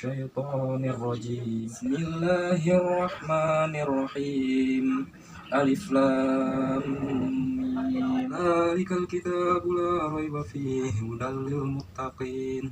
الشيطان الرجيم. بسم الله الرحمن الرحيم. ألف لام ميم. ذلك الكتاب لا ريب فيه هدى للمتقين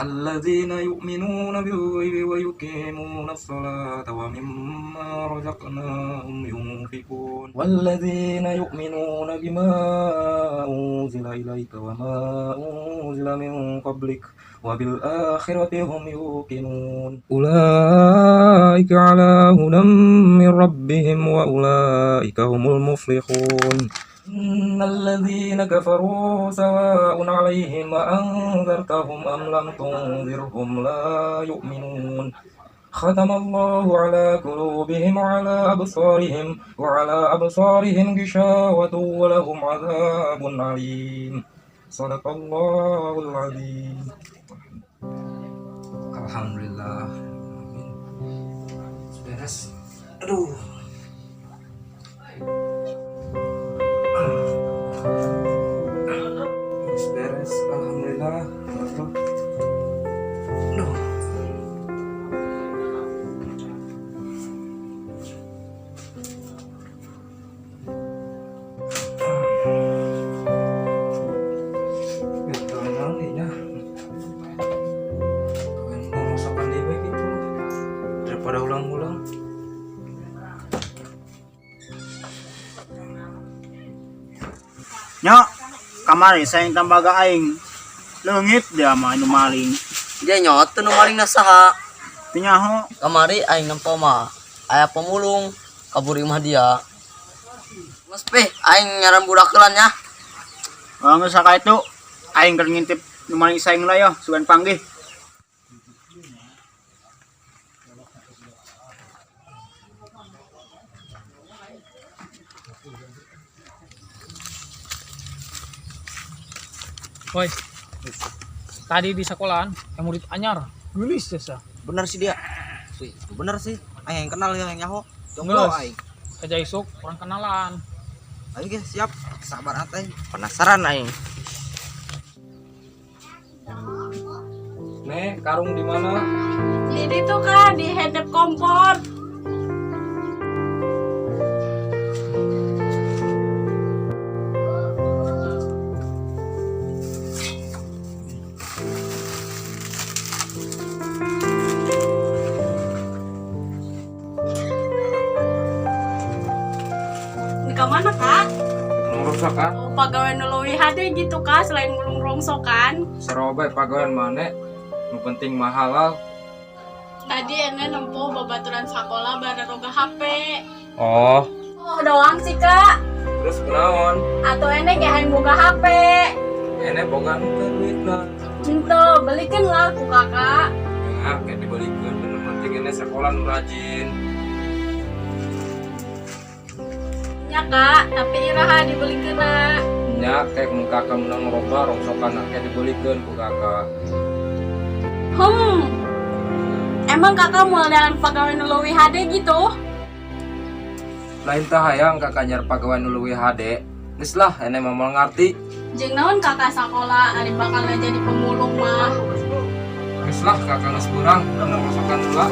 الذين يؤمنون بالغيب ويقيمون الصلاة ومما رزقناهم ينفقون والذين يؤمنون بما أنزل إليك وما أنزل من قبلك وبالآخرة هم يوقنون أولئك على هدى من ربهم وأولئك هم المفلحون. إن الذين كفروا سواء عليهم أأنذرتهم أم لم تنذرهم لا يؤمنون. ختم الله على قلوبهم وعلى أبصارهم وعلى أبصارهم غشاوة ولهم عذاب عليم. صدق الله العظيم. Alhamdulillah. Beres. Aduh. Beres, alhamdulillah. Aduh. Gitu nya. Rongsokan deui we gitu. Daripada ulang-ulang. Nyok, kamari saing tambaga aing. Leungit dia mah anu maling. Dia nyot nu maling na saha? Teu nyaho. Kamari aing nempo mah aya pemulung kabur imah dia. Mas Peh, aing nyaran budak heula nya. Oh, geus itu aing keur ngintip nu maling saing lah yo, sugan panggih. Woi, tadi di sekolahan yang murid anyar, gelis jasa. Bener sih dia. Wih, bener sih. Aing yang kenal yang nyaho. Jomblo Geus. aing. Kerja isuk orang kenalan. Ayo ge siap. Sabar atuh. Penasaran aing. Nek, karung di mana? Di itu kan di handap kompor. Di mana kak? Rongsokan. Oh, pagawean nu leuwih hade gitu kak selain mulung rongsokan. Serobe pagawean mana? Nu penting mah halal. Tadi ene nempo babaturan sekolah bararoga HP. Oh, Oh doang sih kak. terus kunaon? Atau ene ge hayang boga HP. Ene boga henteu duitna. Ente belikan lah ku kakak. Ya, kayak dibelikeun, nu penting ene sekolah nu rajin. Ya kak, tapi iraha dibelikeun na. Nya kayak mun kakak menang loba rongsokan kayak dibelikeun ku kakak. Emang kakak mau jalan pagawean nu leuwih hade gitu? Lain tah hayang kakak nyar pagawean nu leuwih hade. Geus lah, ene mah moal ngarti. Jeung naon kakak sekolah ari bakal jadi pemulung mah. Geus lah kakak geus kurang, menang rongsokan heula.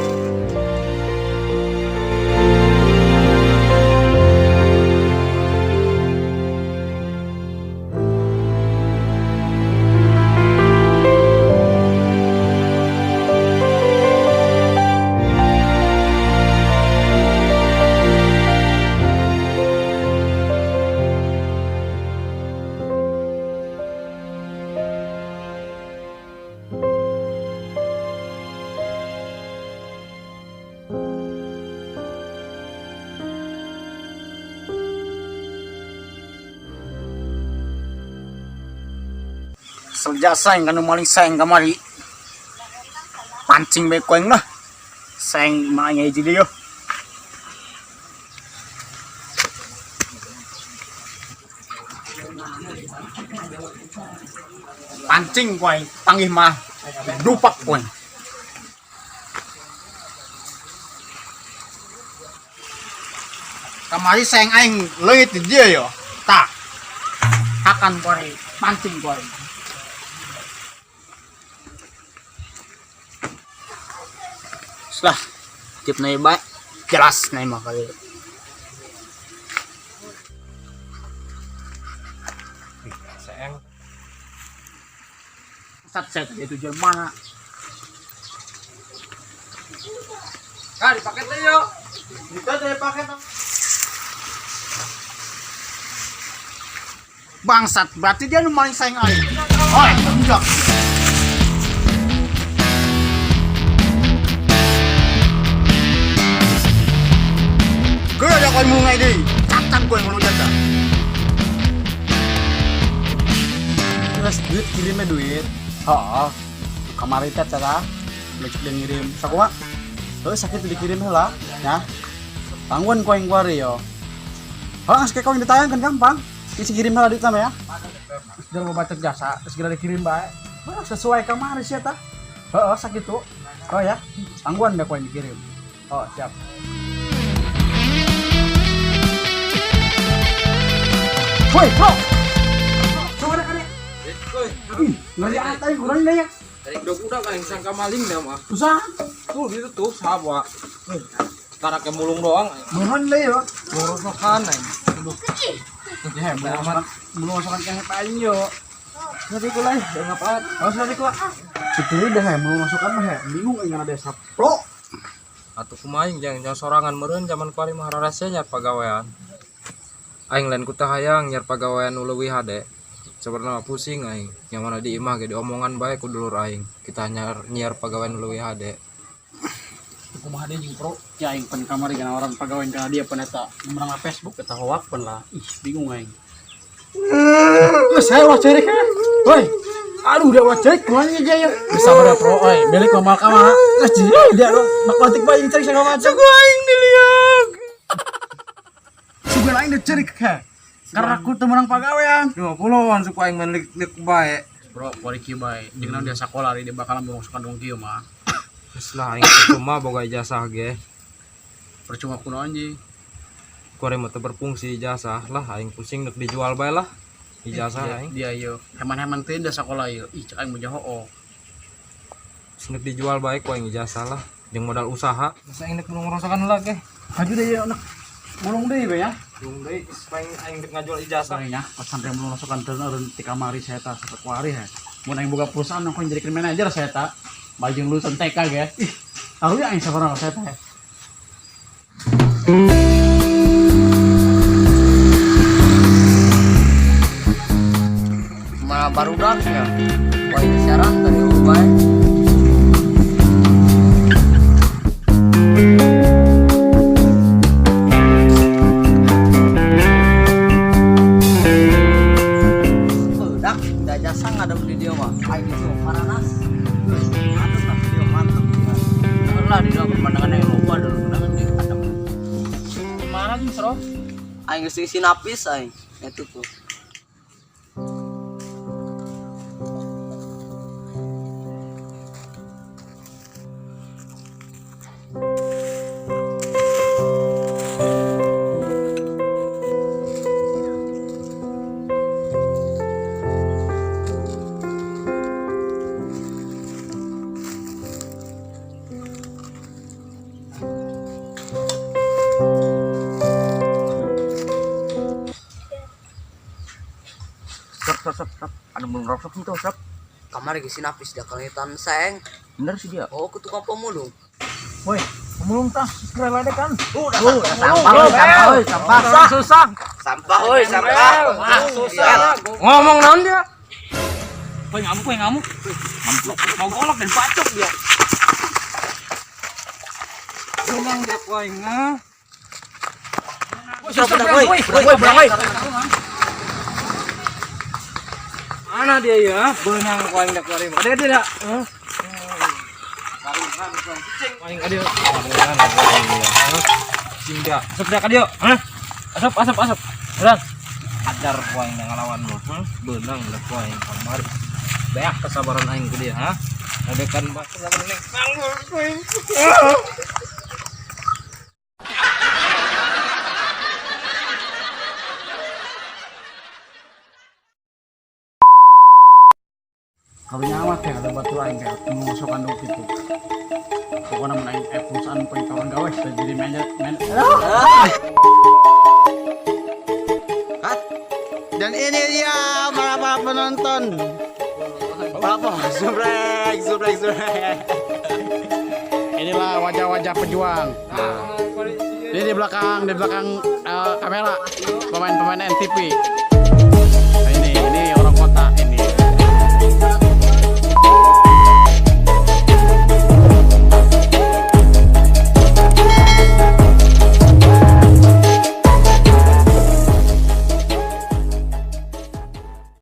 Selja saing kanu maling saing kamari. Pancing bae ku aing lah. Saing mah aing hiji deui yo. Pancing ku aing, panggih mah dupak ku aing. Kamari saing aing leungit di dieu yo. Tah. Hakan ku aing, pancing ku aing. Lah, tip na bae. Jelas na mah kali. Seeng. Sat set itu tujuan mana? Kak, dipakai teh yuk. Kita dari paket. Bangsat, berarti dia nu maling saing aing. Oi, enggak. Gue ada kau mulai deh, cacat gue yang jasa. Terus duit kirimnya duit. Heeh. Kamari teh cara lecek dia ngirim. Sakumaha? Heuh sakit dikirim heula ya. Tangguan ku aing kuari yo. Heuh geus kau yang ditayangkeun gampang. Isi kirim heula duit sama ya. Terus mau baca jasa, terus segera dikirim bae. Wah, sesuai kamari sih eta. Heeh, sakitu. Oh ya, tangguan deh ku aing dikirim. Oh, siap. Woi, bro. Coba deh kali. Ih, ngeri atai kurang deh ya. Dari udah aing sangka maling dah mah. Susah. Tuh gitu tuh sawa. Tara ke mulung doang. Mohon deh yo. Ngorosokan aing. Ya, belum masukan ke HP aing yo. Nanti ku lah, ngapain? Harus nanti ku. Itu udah ya, mau masukan mah ya. Bingung aing ada desa. Bro. Atuh kumaha aing jangan sorangan meureun zaman kuari mah rarasea nyar pagawean. Aing lain ku teu hayang nyar pagawean nu leuwih hade. Sebenarnya pusing aing. Yang mana di imah ge diomongan bae ku dulur aing. Kita nyar nyiar pagawean nu leuwih hade. Kumaha deui jeung bro. Ya aing pan kamari gana orang pagawean kana dia pan eta. Menang Facebook eta hoak pan lah. Ih, bingung aing. Wes saya wah cerik ya. Woi. Aduh, udah wah cerik kumaha nya dia ya. Bisa bara bro oi. Belik mama kama. Geus dia lo mak bae aing cerik segala macam. Sugu aing diliuk. Sugu aing dicerik ke. Karena aku teu menang pagawean. 50-an suku aing main lik bae. Bro, kuari kieu bae. Jeung naon dia sakola dia bakalan masukan dong kieu mah. Geus lah aing cuma boga ijazah ge. Percuma kuno anjing. Kuari mah teu berfungsi ijazah lah aing pusing deuk dijual bae lah. Ijazah aing. Dia yo heman-heman teh dia sakola yo. Ih, cek aing mah jaho. Geus deuk dijual bae ku aing ijazah lah. Jeung modal usaha. Geus aing deuk mulung ngorosokan heula ge. Maju deh yo anak. Mulung deui we ya. Mulung deui geus aing aing deuk ngajual ijazah. Sorry ya, pas sampai mulung masukan teu eureun ti kamari saya tah sampai kuari he. Mun aing boga perusahaan aku jadi manajer saya tah. Bajeng lulusan TK ge. Ih, tahu ya aing sabaraha saya teh. Mana barudak ya. Wah ini siaran tadi bae. Budak, udah jasa ngadep di dia mah. Aing itu paranas. Mantep lah dia mantep. Bener lah di dalam pemandangan yang loba dulu, pemandangan di adem. Gimana jeung Sro? Aing geus isi napis aing. Itu tuh. Sep sep sep sep. Anu belum rosok tuh sep. Kamari geus napis da kalengitan saeng. Bener sih dia. Oh, ke tukang pemulung. Woi, pemulung tah segera ledekan. Sampah, woi, sampah, woi, sampah. Susah. Sampah, woi, sampah. Susah. Ngomong naon dia? Woi, ngamuk, woi, ngamuk. Mau golok dan bacok dia. Ngomong dia ku aing ah. Woi, susah, woi, woi, woi. Mana dia ya? Benang ku aing dak kuari. Ada dia dak? Hah? Aing ka dieu. Cing dia. Asup dia ka dieu. Hah? Asup, asup, asup. Udah. Ajar ku aing ngalawan lu. Hah? Benang dak ku aing kamari. Beak kesabaran aing ku dia, ha? Adekan ba kesabaran aing. Karunya amat ya ada batu aing teh nu masukan nu kitu. Pokoknya mun aing perusahaan pengetahuan gawe teh jadi manajer man. Cut. Dan ini dia para para penonton. Berapa? Subrek, subrek, subrek. Inilah wajah-wajah pejuang. Nah. Ini di belakang kamera pemain-pemain NTP.